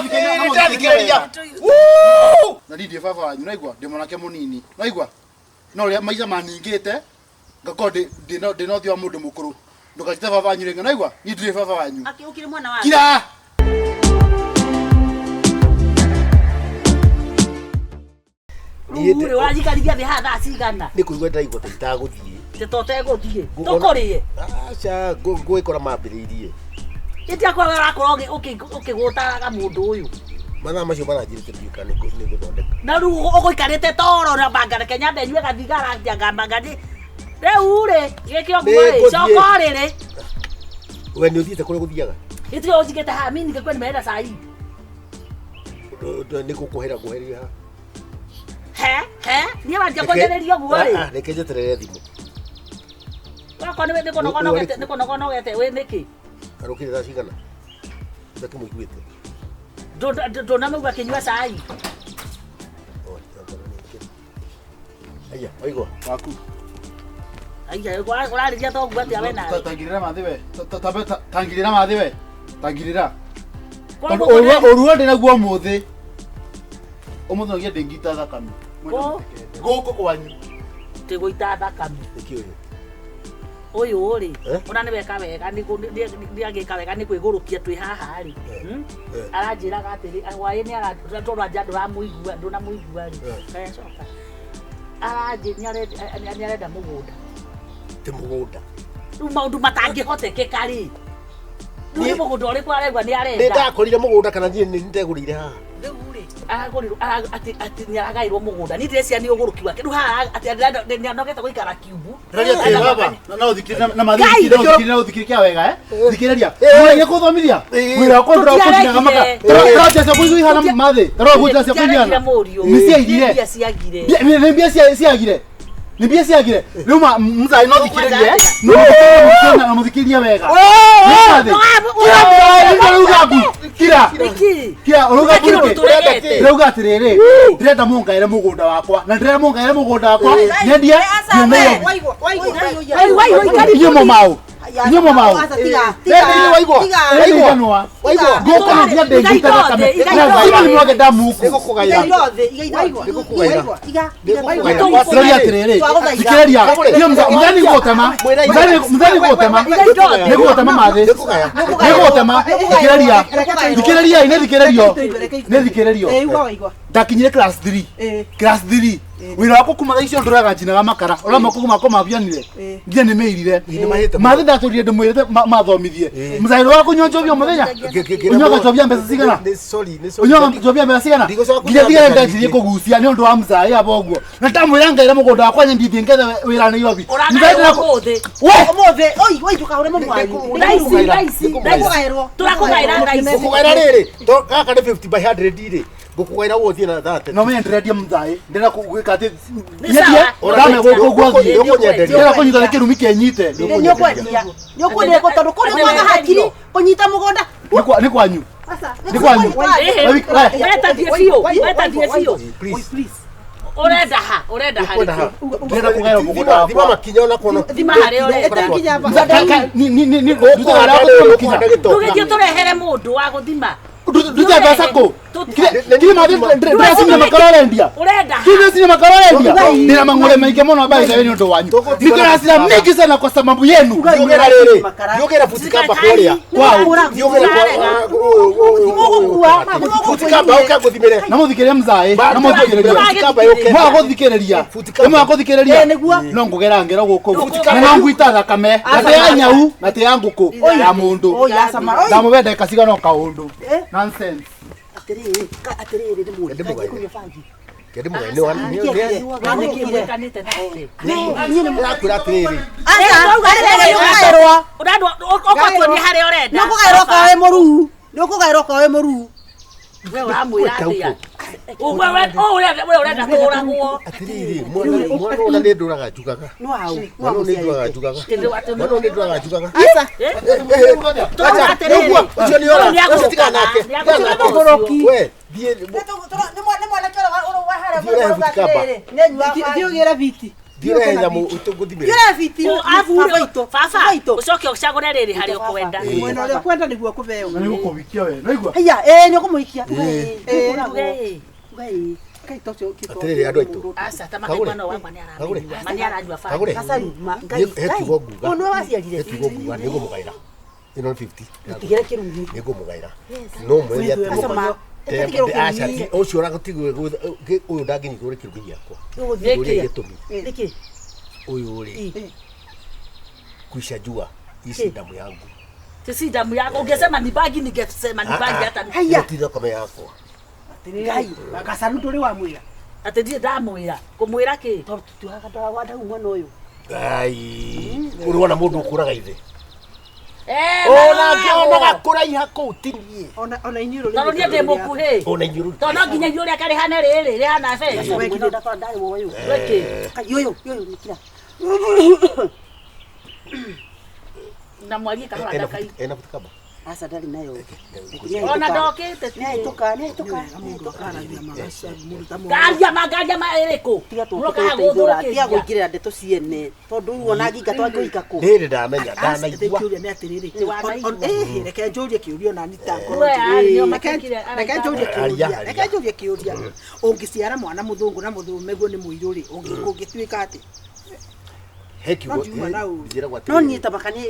Ndĩrathikĩrĩria. Na niĩ ndĩ baba wanyu, naigua ndĩ mwanake mũnini, naigua no ũrĩa maica maningĩte ngakorwo ndĩ na ũthiũ wa mũndũ mũkũrũ. Ndũkanjĩte baba wanyu rĩngĩ, naigua niĩ ndirĩ baba wanyu. Akĩũkire mwana wake. Kira! Rĩu rĩ, ũranjikarithia thĩ haha thaa cigana? Nĩ kũigua ndĩraigua ta itagũthiĩ. Tĩ to ũtegũthiĩ. Tũkũrĩe. Aca, ngũgĩkora mambĩrĩirie. Ĩti akwa we ũrakorwo ũkĩgũtaraga mũndũ ũyũ. Mathaa macio maranjĩrĩte ndiũĩ kana nĩ ngũthondeka. Na rĩu ũgũikarĩte toro na banga reke nyambe nyue gathigara ngamba ngandi. Rĩu rĩ, gĩkĩ ũguo rĩ, Nĩngũthiĩ. coka ũrĩrĩ. We nĩ ũthiĩte kũrĩa gũthiaga? Ĩtiga ũnjigĩte haha, mimi ningekuwa nimeenda saa hii. Nĩ gũkũhera ngũherie haha. He, he, niĩ wanjia kwanjĩrĩria ũguo rĩ. Ah, ah, reke njeterere thimũ. Wakwa nĩ kũnogonogete, nĩ kũnogonogete wĩ nĩkĩ? Arũkire thaa cigana? Ndakĩmũiguĩte. Ndũnamũigua akĩnyua cai. Oh, Aya, waigua? Waku. Aya, ũrarĩria thoguo atĩa we nawe? Tangirira mathi we. Tangirira mathi we. Tangirira. Koguo Ũruo ndĩ naguo ũmũthĩ. Ũmũthĩ no nginya ndĩngita thakame. Kũ? Gũkũ kwanyu. Tĩ gũita thakame. Nĩkĩ ũyũ? Ũyũ rĩ, Eh? ona nĩ weka wega nĩ agĩka wega nĩ kwĩgũrũkia twĩ haha rĩ. Eh. Eh. Aranjĩraga atĩrĩ, hwaĩ nĩ tondũ anja ndũramũigua, ndũnamũigua rĩ. Eh. Kaya coka. Aranjĩ nĩ arenda mũgũnda. Ti mũgũnda. Rĩu maũndũ matangĩhotekeka rĩ. Rĩu nĩ mũgũnda ũrĩkũ araigua nĩ Nĩ arenda? ndakorire mũgũnda kana niĩ nĩ ndegũrĩire haha. Rĩu rĩ, aragũrirwo atĩ atĩ nĩ aragaĩrwo mũgũnda. Niĩ ndĩreciria nĩ ũgũrũki wake. Rĩu haha atĩ nĩ anogete gũikara kiumbu. Ndĩraria atĩrĩ baba, na ũthikĩrĩrie na mathi Ngai! ũthikĩrĩrie na ũthikĩrĩrie kĩa wega eh. Thikĩrĩria. Eh. Mwĩra kũthomithia. Eh. Wĩra wakwa ndũrakũndinaga maka. Tũtiaregire. Tũrora cia kũigua ihana mathi. Tũrora gwĩta cia kũigua Tũtiaregire ihana. mũriũ. Nĩ ciaigire. Nĩ mbia ciagire. Nĩ mbia ciagire. Nĩ mbia ciagire. Rĩu mzai no thikĩrĩrie. Ũkwenda No mũthikĩrĩrie na mũthikĩrĩrie wega. Nĩ mathi. Kira mzai ũrauga mbu. Kira. Nĩkĩ? Kira ũrauga mbu Nĩkĩ nĩkĩ? tũregete? Ndĩrauga atĩrĩrĩ, ndĩrenda mũngaĩre mũgũnda wakwa na ndĩrenda mũngaĩre mũgũnda wakwa nyendie thiĩ Nairobi. Inyuĩ mũmaũ. Inyuĩ mũmaũ. Waigua? Waigua? Gũkũ no nginya ndĩngita thakame. Lazima nimwage damu huku. Nĩngũkũgaĩra. Nĩngũkũgaĩra. Ndĩraria atĩrĩrĩ, thikĩrĩria, niĩ mũthenya nĩngũgũtema. Mũthenya nĩngũgũtema. Nĩngũgũtema mathĩ. Nĩngũkũgaya. Nĩngũgũtema. Thikĩrĩria. Thikĩrĩria, nĩ thikĩrĩrio. Nĩ thikĩrĩrio. Ndakinyire class 3. Class 3. Wĩra wakwa kuma thaa icio ndũraga njinaga makara. Ũrĩa moko makwa mabianire. Nginya nĩ mĩirire. Nĩmahĩte mũno. Mathĩ ndatũrire ndĩmwĩrĩte mathomithie. Mũzairũ wa kũnyua njohi o mũthenya. Ũnyuaga njohi ya mbeca cigana? Nĩ sorry, nĩ sorry. Ũnyuaga njohi ya mbeca cigana? Ndigũcoka Nginya kũnyua thigara mbeca ndanjirie nyingĩ. kũgucia nĩ ũndũ wa mzaĩ aba ũguo. Na ndamwĩra ngaĩre mũgũnda wakwa nyendithie ngethe wĩra Nairobi. Mzaĩ Ũragaĩrwo ndĩra- ũmũthĩ. We! Thaa ici, thaa ici, thaa ici. Tũrakũgaĩra thaa ici. Ngũkũgaĩra rĩrĩ, gaka nĩ 50 by 100 rĩ. Ngũkũgaĩra ũguo ũthiĩ na 30. No menye ndĩrendia mzaĩ. Ndĩrenda gwĩka atĩ Nĩ nyendie sawa. ndame gũkũ ũguo thiĩ. Nĩũkũnyenderia. Ndĩrenda kũnyita nĩ kĩrumi kĩnyite. nĩũkwendia tondũ kũrĩ kwaga hakiri kũnyita mũgũnda Nĩ kwanyu. Nĩ kwanyu. Ĩhĩ. We- we- We ta thiĩ biũ. We ta thiĩ biũ. Please. Ũrenda ha? Ũrenda ha Ũkwenda ha? rĩkĩ? Ndĩrenda kũgaĩrwo mũgũnda Thima wakwa. thima makinya ona kuona. Thima harĩa ũrenda. Tũgĩthiĩ tũrehere mũndũ wa gũthima. Ndute mbeca kũ? Kiri mathi ndĩracinya makara ũrendia. Ũrenda ha? Kiri ndĩracinya makara ũrendia. Ndĩna mang'ũrĩ maingĩ mũno by the way nĩ ũndũ wanyu. Niko na hasira mingi sana kwa sababu yenu. Thiũgĩra rĩrĩ. Thiũgĩra buti kamba kũrĩa. Kwao. Thiũgĩra kwa buti kamba ũke ngũthimĩre. Na mũthikĩrĩrie mzaĩ. Na mũthikĩrĩrie. Buti kamba yũke. Mwaga gũthikĩrĩria. Buti kamba. Mwaga gũthikĩrĩria. No ngũgera ngero gũkũ. Na no ngwita thakame. Na ti ya nyau na ti ya ngũkũ. Ya mũndũ. Ndamũhe ndagĩka cigana o kaũndũ. Nonsense. Atĩrĩrĩ nĩ mũndũ kũnyua bangi. Kende mũgae nĩ wa nĩ Nĩkĩ mwĩkanĩte nake? Ndĩrakwĩra atĩrĩrĩ. Nĩũkũgaĩrwo. Ũrendwo ũgatuonia harĩa ũrenda. Nĩũkũgaĩrwo okorwo wĩ mũruu. Nĩũkũgaĩrwo okorwo wĩ mũruu. We ũramwĩra atĩa? Ũguo we ũũ ũrenda we ũrenda tũragwo. Atĩrĩrĩ, mwana mwana ona nĩ ndũraga njugaga. Nĩ waũ? Nĩ Mwana waũ ũyũ nĩ ndũraga njugaga. Kĩndũ atĩ Mwana ũyũ nĩ ndũraga njugaga. Aca. Tũrauga atĩrĩrĩ. Ũguo, ũcio nĩ ora. Ũyũ nĩ Ũcio tigana nake. agũrũkaga, nĩ agũrũkaga Tigana nake. ũcio. We, thiĩ Nĩ mwanake ũrĩa wa harĩa Thiĩ ũrehe buti kamba. Thiĩ ũgĩre biti. Thiĩ nyamũ ngũthimĩre. Yule fiti. Abu Baba baba itũ. ucoke ucagure rĩrĩ harĩa ũkwenda. Ĩĩ. Mwena ũrĩa ũkwenda nĩguo kũbeo. Na nĩ gũkũhikia we naigua. Haya, eh nĩ ũkũmũhikia. Uge, Uge. Kaita ũcio ũkĩtwo. Atĩrĩrĩ, andũ aitũ. aca ta Kagũre. mwana wakwa nĩ Kagũre. aranyua ma nĩ aranyua baba. Kagũre. Gacaru, ma Ngai. He kiugo nguga. Ũyũ nĩwe waciarire. He kiugo nguga nĩ ngũmũgaĩra. Ĩno nĩ 50. Tigĩra kĩrungi. Nĩ ngũmũgaĩra. No mwĩre atĩrĩrĩ. Gacama. Aca ti ũcio ũragũtigwo ũyũ ndangĩnyitwo nĩ kĩrungi gĩakwa. Ũgũthiĩ. Ũrĩa gĩtũmi. Nĩkĩ? Ũyũ rĩ kuisha jua ici damu yangu. Si damu yako ungesema ni bagi ningesema ni bagi hata Haya. Ĩno ti thakame yakwa. Atĩrĩrĩ, gacaru ndũrĩ wamwĩra. atĩ ndirĩ ndamwĩra kũmwĩra kĩ. Tondũ tũtiugaga ndora wa mwana ũyũ. Ai, ũrĩ wona mũndũ ũkũraga ithe. Eh, Ona ngĩonaga kũraiha kũu ti niĩ. Ona inyuĩ rũrĩrĩ. tondũ niĩ ndĩ mũkuhĩ. Ona inyuĩ rũrĩ. Tondũ no nginya inyuĩ rĩake rĩhane rĩrĩ rĩhana benjũ. Mwana ũyũ ndakora ndarĩ wa ũyũ. Gwĩkĩ? Kai ũyũ, ũyũ nĩkira. Na mwarie kahora Ena ndakai. ena kaba. Aca ndarĩ nayo. Ona ndokĩte. Nĩahĩtũka, nĩahĩtũka, nĩahĩtũka. Aragia magacaru mũndũ ta mũndũ. Ngaria ma ngaria ma ĩrĩkũ? Tiga Mũroka haha tũgũteithũra, tiga gũthũkĩria. gũingĩrĩra ndeto ciene. Tondũ rĩu ona nginga twangĩhika kũ. Rĩrĩ ndamenya ndanaigua. Kĩũria nĩ atĩrĩrĩ. Wanaigua. Ĩhĩ, reke njũrie kĩũria ona niĩ ta ngorwo We, njũrie. nĩo Reke matekire, reke njũrie Aria, kĩũria. aria. Reke njũrie kĩũria. Ũngĩciara mwana mũthũngũ na mũthũmeguo nĩ mũirũ rĩ, ũngĩtuĩka atĩ? He kiugo No ngiuma na ũru. njĩragwo atĩrĩrĩ. No niĩ tabaka nĩ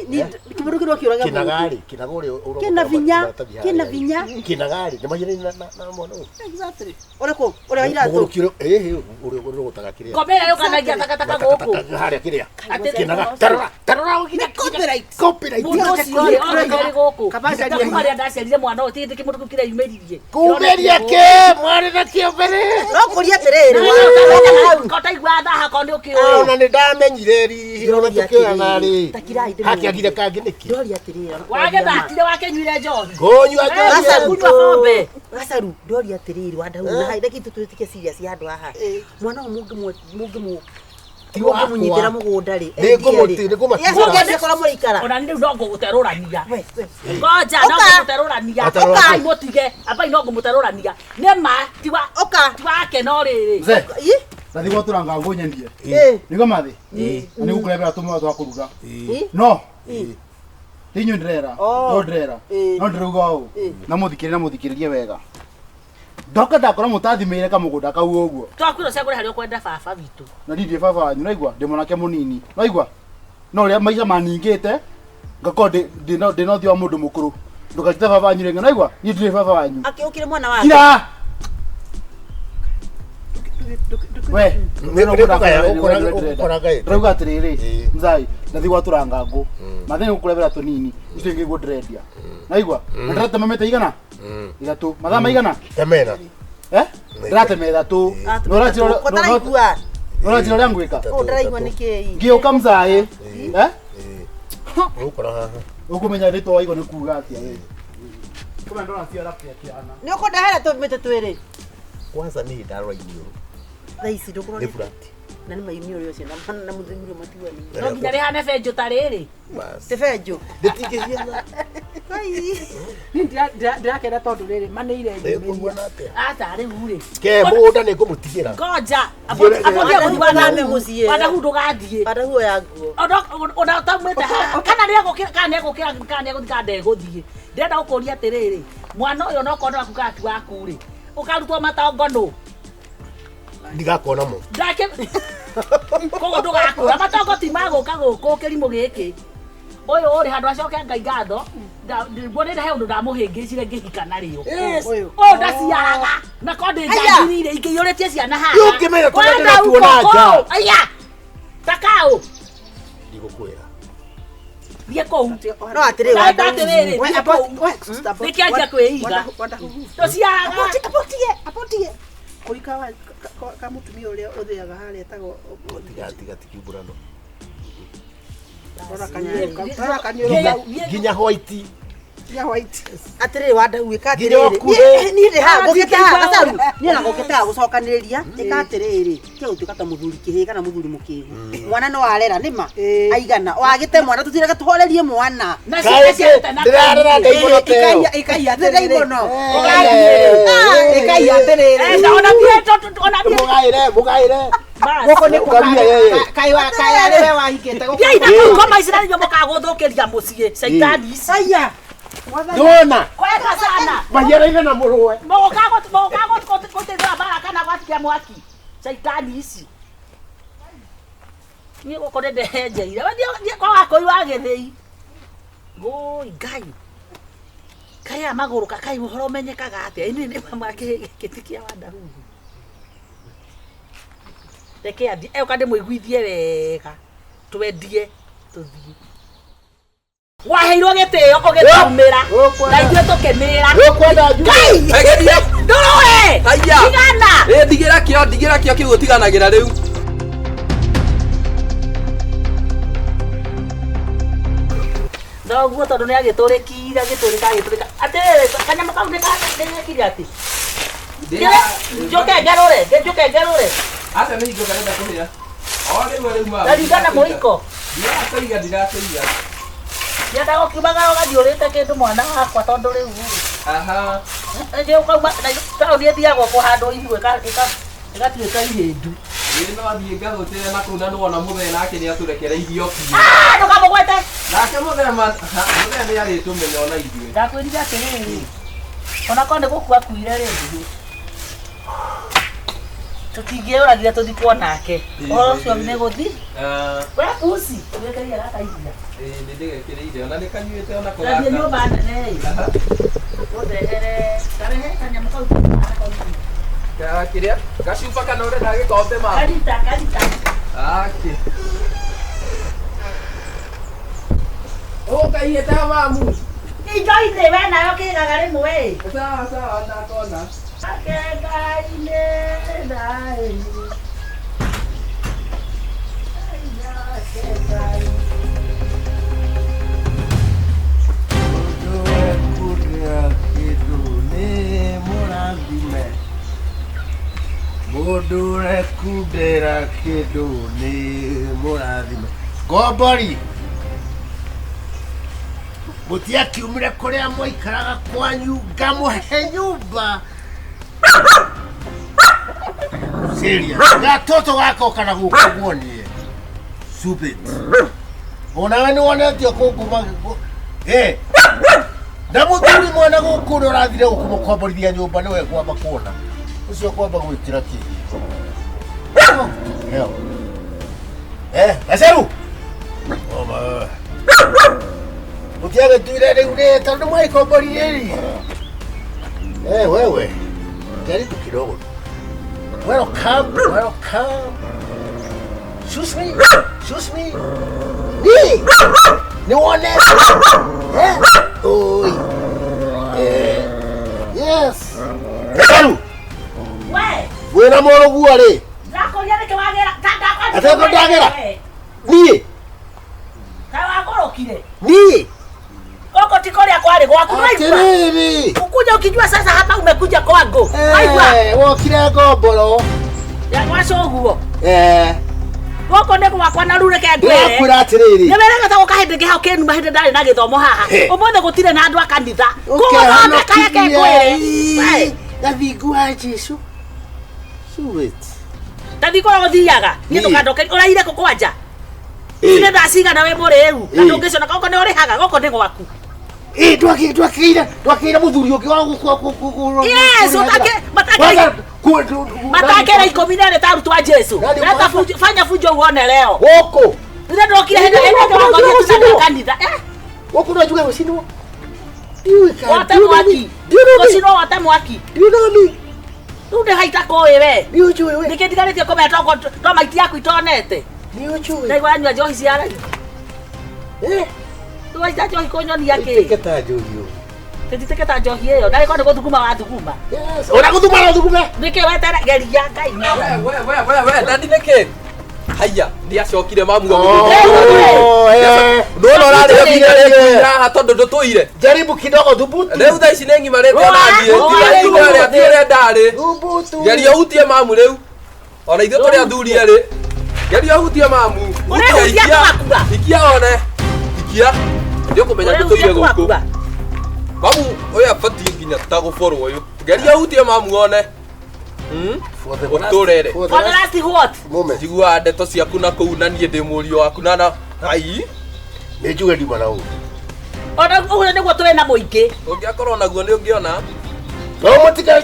kĩmũndũ kĩrĩa kĩũraga mũndũ. Kĩnagarĩ, kĩnaga ũrĩa ũrogotera Kĩna vinya, maratathi harĩa. kĩna vinya. Kĩnagarĩ, nĩ mahiana na mwana ũyũ. Exactly. Ũrĩkũ? Ũrĩa wa iratũ. Mũgũrũki ũrĩa ĩhĩ ũrĩa ũrogotaga kĩrĩa. Ngombe ĩrĩa yũkanagia takataka gũkũ. Harĩa kĩrĩa. Atĩ- Kĩnaga. Tarora, tarora ũgire. Copyright. Copyright. Mũndũ ũcio rĩ, oka arĩ gũkũ. Kaba Na kuma rĩrĩa ndaciarire mwana ũyũ, ti hĩndĩ kĩmũndũ kĩu kĩreyumĩririe. Kumĩria kĩ mwarĩ na kĩo mbere. No kũria atĩrĩrĩ. Ko taigua thaha ko nĩ ũkĩũĩ. Ona nĩ ndamenyire ri ona tũkĩoyana rĩ. Ta kirai ndĩmũrie. Hakĩagire kangĩ nĩkĩ? Ndoria atĩrĩrĩ. Wagĩthakire wakĩnyuire njohi. Kũnyua Eh, njohi. kunyua pombe. Gacaru, ndoria atĩrĩrĩ wandau na hai reke tũtuĩke serious handũ haha. Mwana ũyũ mũngĩmũ Ti wakwa. mũngĩmũnyitĩra mũgũnda rĩ. Nĩ ngũmũti- nĩ ngũmatiga. Mũngĩenda korwo mũrĩikara. Ona niĩ rĩu no ngũgũterũrania. We, we. Ngoja no Ũka. ngũgũterũrania. Ũka. Ambai mũtige. Ambai no ngũmũterũrania. Nĩ ma tiwa Ũka. tiwake no rĩrĩ. Mzee, Ĩ? ndathi gwatũra ngangũ nyendie. Ĩ. Nĩguo mathĩ? Na nĩ gũkũrehera tũmwe twa kũruga. Ĩ? No. Ti inyuĩ ndĩrera. Oh. No ndĩrera. Ĩ. No ndĩrauga ũũ. Ĩ. Na mũthikĩrĩrie na mũthikĩrĩrie wega. Ndoka ndakora mũtathimĩire kamũgũnda kau ũguo. Twakwĩra ũcagũre harĩa ũkwenda baba witũ. Na niĩ ndirĩ baba wanyu naigua ndĩ mwanake mũnini naigua no ũrĩa maica maningĩte ngakorwo ndĩ ndĩ na ũthiũ wa mũndũ mũkũrũ ndũkanjĩte baba wanyu rĩngĩ naigua niĩ ndirĩ baba wanyu. Akĩũkire mwana wake. Kira we Ũkoraga ĩ. ndĩrauga atĩrĩrĩ Ĩ. mzai ndathi gwatũra ngangũ mathĩ nĩ gũkũrebera tũnini icio ingĩ guo ndĩrendia naigua na ndĩratema mĩtĩ igana ithatũ mathaa maigana. Temena. Eh, ndĩratema ithatũ. Ko ndaraigua. Ũranjĩra ũrĩa ngwĩka. Ũũ ndaraigua nĩkĩĩ? Ngĩũka mzaĩ eh Ũgũkora haha. ũkũmenya rĩtwa waigua nĩ kuga atĩa we kũmenya ndona ciara kĩa kĩana. Nĩ ũkũndehera tũmĩtĩ twĩrĩ. Kwanza niĩ ndarora iniũrũ. Thaa ici ndũkũrora. Nĩ flat. Na nĩ mainiũrũ ũcio na mũthuri ũrĩa matiganĩire. No nginya rĩhane benjũ ta rĩrĩ. Bas. Ti benjũ. Rĩtingĩhiana. Niĩ ndirakena tondũ rĩrĩ manĩire nyumĩria. Ĩkũhuana atĩa? Aca rĩu rĩ. Ke mũgũnda nĩ ngũmũtigĩra. Ngoja. Thiĩ- Apothia gũthiĩ Wadahu mũciĩ. Wadahu ndũgathiĩ. Wadahu oya nguo. Ona ũtaumĩte haha kana nĩegũkĩra kana nĩegũkĩra kana nĩegũthiĩ kana ndegũthiĩ. Ndĩrenda gũkũria atĩrĩrĩ, mwana ũyũ onokorwo nĩ waku kana ti waku rĩ, ũkarutwo matongo nũ? Ndigakona mo. Ndake koguo ndũgakũra matongo ti magũka gũkũ kĩrimũ gĩkĩ. Ũyũ ũrĩ handũ acoke Ngai ngatho, nguo nĩ he ũndũ ndamũhĩngĩcire ngĩhika narĩo. Ũyũ. Ũyũ ndaciaraga na ko ndĩ njangiri-rĩ ingĩiyũrĩtie ciana haha. Rĩu ũngĩmenya tũrĩa Wenda ndĩratuona uko nja. kũu. Aya. Ta kaũ. Ndigũkwĩra. Thiĩ kũu. No atĩrĩ Ndauga wadahu. atĩrĩrĩ, We, thiĩ about- kũu. we, sister, about- Nĩkĩanjia kwĩiga. Wadahu. Ndũciaraga. Apotie, apotie. Kũi ka mũtumia ũrĩa ũthĩaga harĩa etagwo Tiga tiga tikiumburano. rora kanyũrũ kau. Rora kanyũrũ kau. Nginya white. Ya white. Atĩrĩrĩ wadahu ĩka Nginya atĩrĩrĩ. ũkuhĩ. Niĩ ndĩ haha ngũkĩte haha gacaru. Niĩ ona ngũkĩte haha gũcokanĩrĩria. Ĩka atĩrĩrĩ. Tiga gũtuĩka ta mũthuri kĩhĩ kana mũthuri mũkĩgu. Mwana no arera nĩma. Ĩĩ. Aigana. Wagĩte mwana tũtireke tũhorerie mwana. Na ciana ciarĩte na Ndĩrarora ndaimono teo. Ĩkai Nĩ atĩrĩrĩ. ndaimono. Ĩkai atĩrĩrĩ. Eh, ona niĩ ona niĩ Mũgaĩre, mũgaĩre. Gũkũ nĩ Ũkaria yeye. Kaĩ wa kaĩ arĩ we wahingĩte gũkũ. Thiĩ na kũu ngoma ici na nĩguo mũkagũthũkĩria mũciĩ caitani ici. Aya. Nĩwona Kwenda sana. mahiaraine na mũrũwe. Mũgũka gũteithũra mbara kana gwatikia mwaki. Caitani ici. Niĩ gũkũ nĩ ndehenjeire. We thiĩ kwa Wakũi wa Gĩthĩi. Wũi Ngai. Kaĩ aya magũrũka kaĩ ũhoro ũmenyekaga atĩa? Ĩĩ nĩ mama gĩkĩ kĩa Wandahuru. Reke athiĩ eũka ndĩmũiguithie wega. Twendie tũthiĩ. Waheirwo gĩtĩo ũgĩtũmĩra na ithuĩ tũkĩmĩra. Ũkwenda njuge. Ngai! Egeria. Ndũrũe! Haiya. Tigana! Ĩ ndigĩra kĩo, ndigĩra kĩo kĩu ũtiganagĩra rĩu. Thoguo tondũ nĩ agĩtũrĩkire agĩtũrĩka agĩtũrĩka. Atĩrĩrĩ kanyamũ kau nĩ gekire atĩ. Njũke ngerũre, njũke ngerũre. Aca nĩ hingo karenda kũhĩa. O rĩu rĩu mamu. Ndaringana mũiko. Ndirakũiga, ndirakũiga. Ndienda gũkiumaga ũgathiĩ ũrĩte kĩndũ mwana wakwa tondũ rĩu Aha. rĩ. Ũkauma taũni ĩthiagwo kũhandwo ihu ĩgatuĩka ihĩndu. Ĩ no thiĩ ngathũtĩre na kũu na nĩwona mũthee nake nĩ atũrekereirio biũ. Ah, ndũkamũgwete. Nake mũthee mũthee nĩ arĩtũmenya ona ithuĩ. Ndakwĩrire atĩrĩrĩ, ona korwo nĩ gũkua akuire rĩ, tũtingĩũragire tũthikwo nake. Ũhoro ũcio nĩ gũthi. Ah, We pusi, wĩkĩrĩire gaka iria. ĩ nĩ ndĩgekĩrĩire ona nĩ kanyuĩte ona ko Ndathiĩ gaka. nyũmba nene ĩ. Aha. Ũndehere, karehe kanyamũ kau kahana kau. Kĩrĩa? Gacuba kana ũrenda gĩkombe mamu? Karita, karita. Ake. Ũkaihĩte mamu. Indo-inĩ we nayo kĩgaga rĩmwe ĩ. Sawa sawa ndakona. Ake Ngai nĩ thayũ. Ngai nake Ngai. Mũndũ wekũrĩa kĩndũ nĩ mũrathime. Mũndũ ũrekundĩra kĩndũ nĩ mũrathime. Ngombori mũtiakiumire kũrĩa mwaikaraga kwanyu ngamũhe nyũmba. Serious. Gatoto gakoka na gũkũ guonie. Stupid. Onawe nĩ wonetio kũnguma Eh. Na mũthuri mwana gũkũ ũrĩa ũrathire gũkũmũkomborithia nyũmba nĩwe ngwamba kuona. Ũcio kwamba gwĩkĩra kĩ. Heo. Eh, Gaceru. Oma. Mũtiagĩtuire rĩu rĩ tondũ mwaikomboririe rĩ. Eh, wewe. Jaribu kidogo. Welcome, welcome. Excuse me, excuse me. Ni. Ni wone. Eh? Oi. Eh. Yes. Gaceru. We, Wĩna mũrũguo rĩ. ndakũria nĩkĩ wagĩra? Atĩ ngo ndagĩra? Niĩ. Kaĩ wagũrũkire? Niĩ. Gũkũ ti kũrĩa kwarĩ gwaku waigua? Atĩrĩrĩ. Ukuja ukijua sasa hapa umekuja kwangu. Waigua? Eh, wokire ngomboro. Ya gwacũguo. Eh. Gũkũ nĩ gwakwa na rĩu reke ngwĩre. Ndĩrakwĩra atĩrĩrĩ. Nĩ werĩgĩte gũka hĩndĩ ĩngĩ hau kĩnuma hĩndĩ ndarĩ na gĩthomo haha. He. Ũmũthĩ gũtirĩ na andũ a kanitha. Kũgũthondeka reke ngwĩre. We, Gathingu wa Jesu. Sweet. ta thiĩ kũrĩa gũthiaga. Niĩ Niĩ. ndũkandoke ũraire kũ kwanja. Ĩ. Nĩ thaa cigana wĩ mũrĩu. Na Ĩ. ndũngĩconoka gũkũ nĩ ũrĩhaga gũkũ nĩ gwaku. Ĩ twakĩire twakĩire mũthuri ũngĩ wa gũkũ Yes, matakĩra 12 ta arutwo a Jesu. Nani Leta ũkwamba? fujo, fanya fujo uone leo. Gũkũ. Rĩrĩa ndokire hĩndĩ ĩrĩa ndĩrakorire tuna kanitha. Eh, Gũkũ no njuge gũcinwo. wote mwaki. Gũcinwo wote mwaki. Do you know me? Rĩu ndĩ haita kũĩ we. Nĩ ũnjũĩ we? Nĩkĩ ndigarĩtie kũmenya to maiti yaku itonete. Nĩ ũnjũĩ? Ndaigua anyua njohi cia raithi. Eh. Rĩu waita njohi kũnyonia kĩ? Ĩtĩke ta njohi ũyũ. Tũtitĩke ta njohi ĩyo. Narĩ korwo nĩ gũthuguma wathuguma. Yes. Ona gũthuma no thugume. Nĩkĩ wetere geria Ngai. We we we we dadi nĩkĩ? Haiya, ndiacokire mamu Oh, eh. Ndona ũrarĩ Thikĩrĩria. nginya haha tondũ ndũtũire. Jaribu kidogo thubutu. Rĩu thaa ici nĩ ngimarĩte ona niĩ. Rũa, Tiga ũrĩa ti ũrĩa ndarĩ. Thubutu. Geria ũhutie mamu rĩu. Ona ithuĩ tũrĩ athuri erĩ. Geria ũhutie mamu. Ũrehutia Hutia, ikia. twakua. Ikia one. Ikia. Nĩũkũmenya Ũrehutia ndũtũire gũkũ. twakua. Mamu ũyũ abatiĩ nginya ta gũborwo ũyũ. Geria ũhutie mamu one. For the last- Ũtũrere. for the For the last last what? moment. Njiguaga ndeto ciaku na kũu na niĩ ndĩ mũriũ waku na na ai Nĩ njuge nduma na ũru. Ona ũguo nĩguo tũrĩ na mũingĩ. ũngĩakorwo naguo nĩ ũngĩona. No mũtiga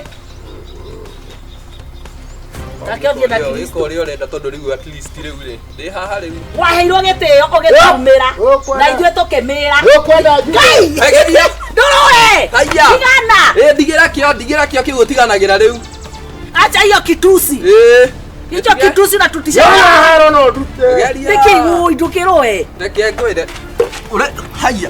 Reke ũthiĩ na Kristo. Wĩka ũrĩa ũrenda tondũ rĩu at least rĩu rĩ ndĩ haha rĩu. Waheirwo gĩtĩo ũgĩtumĩra Ũkwenda- na ithuĩ tũkĩmĩra. Ũkwenda njuge. Ngai! Egeria. Ndũrũe! Haiya. Tigana! Ĩ ndigĩra kĩo ndigĩra kĩo kĩu ũtiganagĩra rĩu. Acha hiyo kitusi. Ĩ. Hicho kitusi unatutisha. Haro no ndute. Geria. Nĩkĩ ũĩ ndũkĩrũe? Reke ngwĩre. Ũre haiya.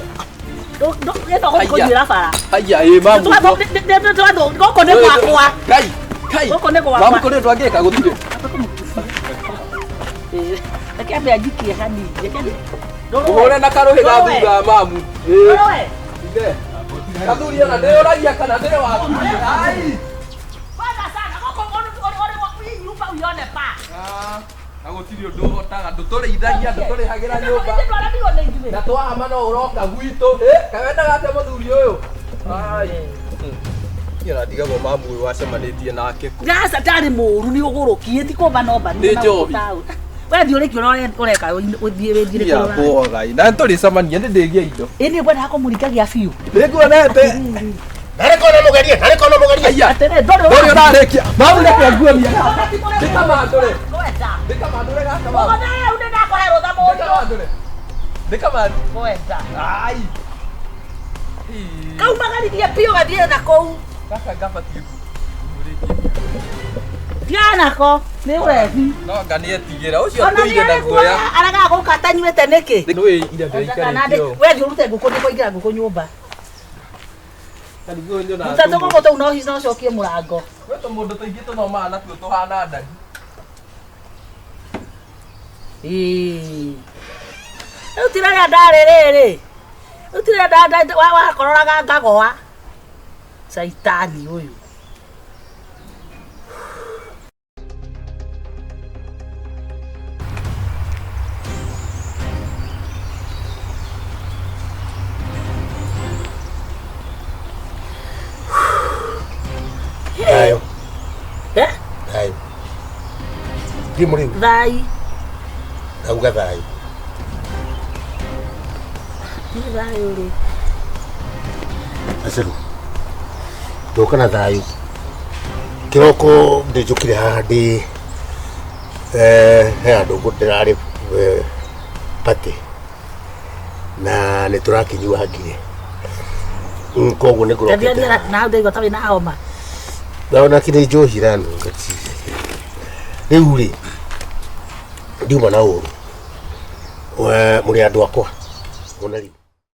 Gĩtho kũnyuĩra bara. Haiya ĩ mamu. Gũkũ nĩ gwakwa. Kai. Kai. Gũkũ nĩ gwakwa. Mamu kũrĩ ũndũ angĩka gũtirĩ. Reke ambe anjikie hanini. Reke Ũhũre na karũhĩ ga thutha mamu. Ĩ. Ndũrũe. Ithe. Gathuri ona ndĩyũragia kana ndĩ waku. Ai. Kwanza sana gũkũ ũrĩ nyumba uione pa. Na gũtirĩ ũndũ ũhotaga ndũtũrĩithagia ndũtũrĩhagĩra nyũmba. Ithuĩ twaramirwo nĩ ithuĩ. Na twahama no ũroka gwitũ. Ĩ, kaĩ wendaga atĩa mũthuri ũyũ? Ai. Niĩ ona ndigagwo mamu ũyũ wacemanĩtie nake kũ. Gaca ndarĩ mũru nĩ ũgũrũkie ti kũmba no mba Nĩ njohi. We thiĩ ũrĩkie ũrĩa ũreka ũthiĩ wĩthiĩre Ia kũrora. bwogai. Na nĩtũrĩcemania nĩ ndĩgie indo. Ĩ niĩ ngwendaga kũmũringagia biũ. Nĩnguonete. Narĩ kona mũgerie, narĩ kona mũgerie. Aya. Atĩrĩ ndũrĩ Ndũrĩ ũrarĩkia. Mamu reke nguonie gaka. Ndĩkamandũre. Ngwenda. Ndĩkamandũre gaka mamu. Ũgũtha rĩu nĩndakũhe rũtha mũriũ. Ndĩkamandũre. Ndĩkamandũre. Ngwenda. Ai. Ĩ. Kaumagaririe biũ gathiĩ na kũu. Gaka ngabatiĩ kũmũrĩkia. Tigana nako nĩ ũrebi. No anga nĩetigĩra ũcio Ona tũire na guoya. nĩarĩ aragaga gũka atanyuĩte nĩkĩ? Nĩũĩ ira ndĩraikarĩte ũũ. We thiĩ ũrute ngũkũ nĩkũingĩra ngũkũ nyũmba. Karigũ nyonaga Ruta tũmũ- tũgũkũ tũu no no ũcokie mũrango. Gwĩ tũmũndũ tũingĩ tũthomaga natuo tũhana ndagi. Ĩĩ. Rĩu ti rĩrĩa ndarĩ rĩrĩ. Rĩu ti rĩrĩa wakororaga ngagoa. Caitani ũyũ. Thayũ. Eh? Thayũ. Thiĩ mũrĩu. Thai. Ndauga thayũ. Nĩ thayũ rĩ. Gacerũ. Ndoka na thayũ. Kĩroko ndĩnjũkire haha ndĩ he handũ ndĩrarĩ party na nĩ tũrakĩnyuangire. Koguo nĩ Ndathiĩ ngũrokete. na hau ndaigua ta wĩna homa. Naona kĩrĩ njohi iranunga ti. Rĩu rĩ ndiuma na ũru. Mũrĩ andũ akwa. Ona rĩu.